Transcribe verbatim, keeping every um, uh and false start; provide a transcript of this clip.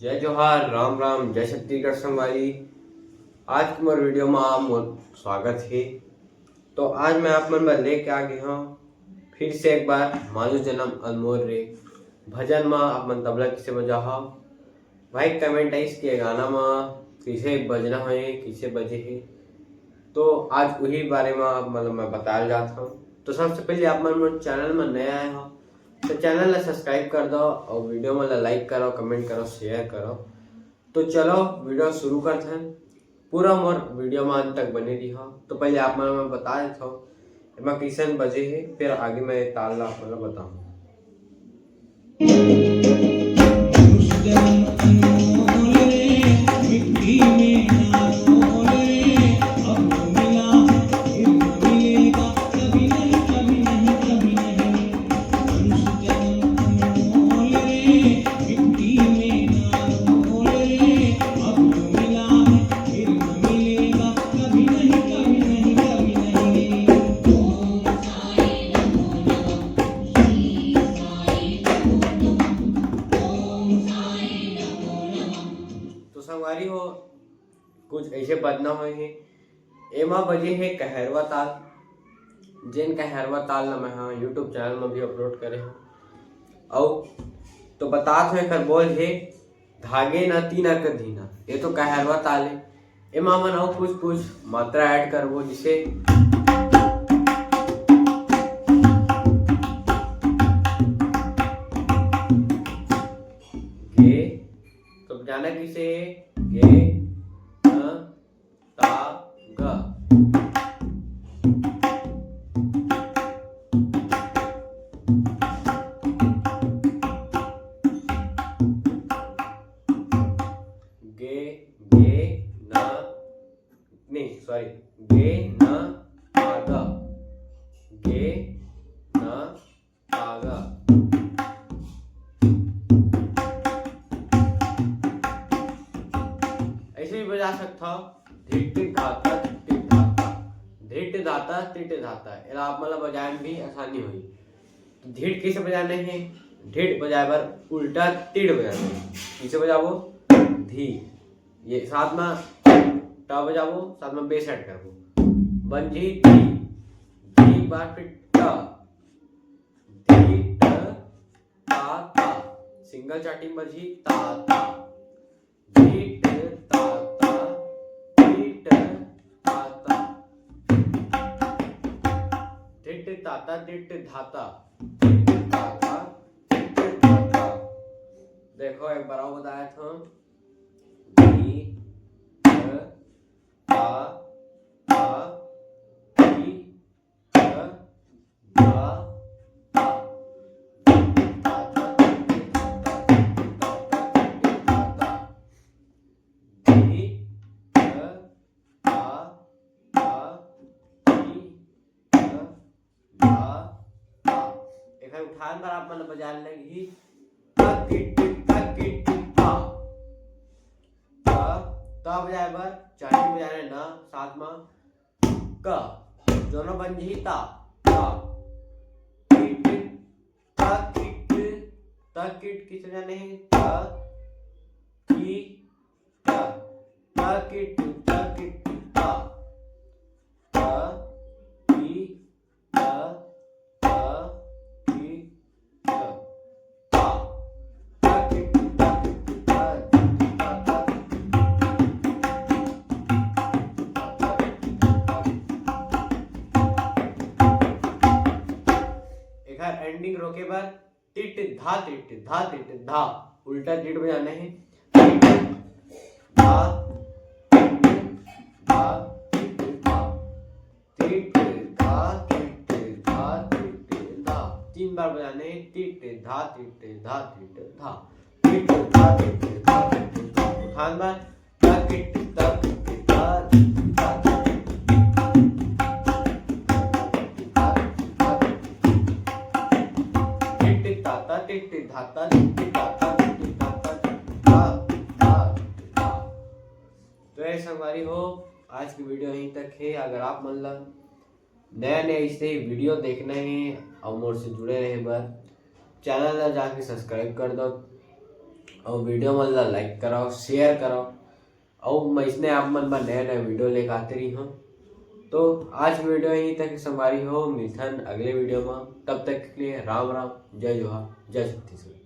जय जोहार, राम राम, जय छत्तीसगढ़ संगवारी। आज के मोर वीडियो में आप मोर स्वागत हे। तो आज मैं आप मन बर लेके आ गए हूँ फिर से एक बार मानो जन्म अनमोल रे भजन में आप मन तबला किसे बजा हो। भाई कमेंट आइस के गाना में किसे बजना है, किसे बजे है, तो आज वही बारे में आप मतलब मैं बताल जात हूँ। तो सबसे पहले आप मन मोर चैनल में नया आए हो तो चैनल ला सब्सक्राइब कर दो और वीडियो मन ला लाइक करो, कमेंट करो, शेयर करो। तो चलो वीडियो शुरू करते हैं। पूरा मोर वीडियो में अंत तक बने रही हो। तो पहले आप मन मैं बता देता हूँ एमा किसन बजे है, फिर आगे मैं ताल ला आप मन ला बताऊँ। तो संगवारी हो, कुछ ऐसे बजना होए हे। एमा बजे हे कहरवा ताल, जेन कहरवा ताल ला मैं हा YouTube चैनल में भी अपलोड करे हूँ। अउ तो बतात हूँ एकर बोल हे धागे ना तीना के धीना। ये तो कहरवा ताल है। एमा मन अउ कुछ कुछ मात्रा ऐड करबो, जिसे गे, तो जाना किसे गे न ता ग। गे, गे, न, नहीं, सॉरी, गे, न, ता, ग। गे, न, ता, ग। ऐसे भी बजा सकता हो, धिट, धिट, धाता, धिट, धिट, धाता। धिट, धाता, तिट, धाता। एला आप मतलब बजाए में भी आसानी होई। तो धिट कैसे बजाना है? ढिट बजाए बर उल्टा तिड़ बजाना है। कैसे बजाबो? धी, ये साथ में ट बजाबो, साथ में बेस ऐड करबो, बन जी धी। धी के बाद फिर ट, धी ट ता ता, सिंगल चाटी में बजी ता ता। धिट ताता, धिट ताता। धिट ताता, धिट धाता। धिट ताता, धिट धाता। देखो, एक बार और बताया था। धी, ध, ता, ता, धी, ध, धा, ता। धी, ध, धा, धा, धी, ध, धा, ता। एखर उठान बर आप मन ल बजाए लगही। तकिट, तकिट, ता। त, त बजाए बर चाटी बजाना हे ना, साथ म क, दोनों बन जही ता, ता। किट, ता किट, ता किट किसे जाने हे? ता, की, ता। ता किट, ता किट, ता। ता, की, ता, ता, की, ता। एखर एंडिंग रोके बर टिट धा टिट धा टिट धा, उल्टा टिट बजाना हे। धा टिट धा टिट धा। टिट धा टिट धा टिट धा। तीन बार बजाने, टिट धा टिट धा टिट धा। टिट धा टिट धा टिट धा। उठान बार। धा टिट धा टिट धा टिट धा। टिट ताता टिट धाता टिट ताता टिट धाता धा धा धा। तो ये संगवारी हो, आज की वीडियो यहीं तक है। अगर आप मन ला नया नया ऐसे ही वीडियो देखना है और मोर से जुड़े रहे बर, चैनल ला जाके सब्सक्राइब कर दो। अउ video मन ला like करव, share करव, अउ मैं इसने आप मन बर नया नया video लेके आते रही हूँ। तो आज video यहीं तक संगवारी हो, मिलथन अगले video में। तब तक के लिए राम राम, जय जोहार, जय छत्तीसगढ़।